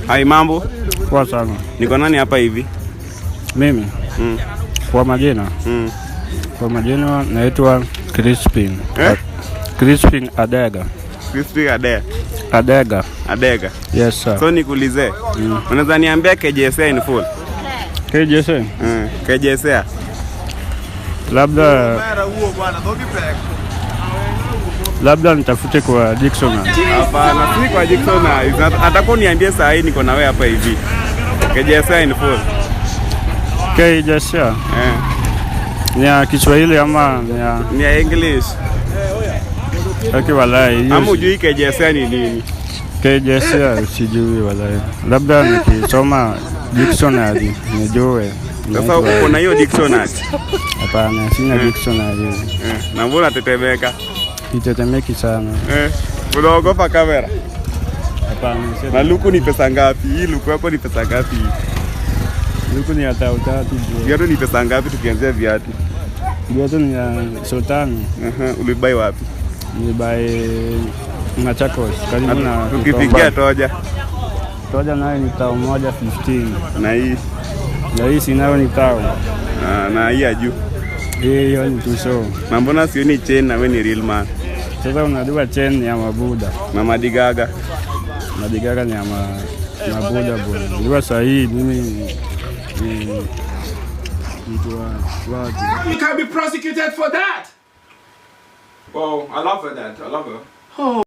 Hai, mambo. Poa sana. Niko nani hapa hivi? Mimi kwa majina kwa majina naitwa Crispin. Eh? Crispin Adega. Crispin Adega. Adega. Adega. Yes, sir. So nikuulize. Unaweza niambia KJSEA in full? KJSEA. KJSEA. Labda nitafute kwa dictionary. Hapana, si kwa dictionary. Nataka uniambie saa hii niko na wewe hapa hivi. KJSEA in full. KJSEA. Eh. Ni ya Kiswahili ama ni ya Ni ya English. Okay, walai. Hiyo Ama hujui KJSEA ni nini? KJSEA sijui, walai. Labda nikisoma dictionary nijue. Sasa uko na hiyo dictionary? Hapana, sina dictionary. Eh. Na mbona unatetemeka? Sitetemeki sana. Eh. Unaogopa kamera? Hapana. Na luku ni pesa ngapi? Hii luku yako ni pesa ngapi? Luku ni ya 3000, bro. Viatu ni pesa ngapi tukianzia viatu? Viatu ni ya 5000. Ulibuy wapi? Ni Machakos, karibu na Tukifikia Kikomba. toja. Toja nayo ni tao moja 15. Na hii? Na hii sinayo ni tao. Na hii ya juu? Hiyo ni tuso. Na mbona sioni chain na wewe ni real man? Sasa unajua chain ni ya mabuda. Na madigaga? Madigaga ni ya mabuda, bwana. Unajua saa hii mimi ni mtu wa watu. You can be prosecuted for that. Well, I love her, Dad. I love her.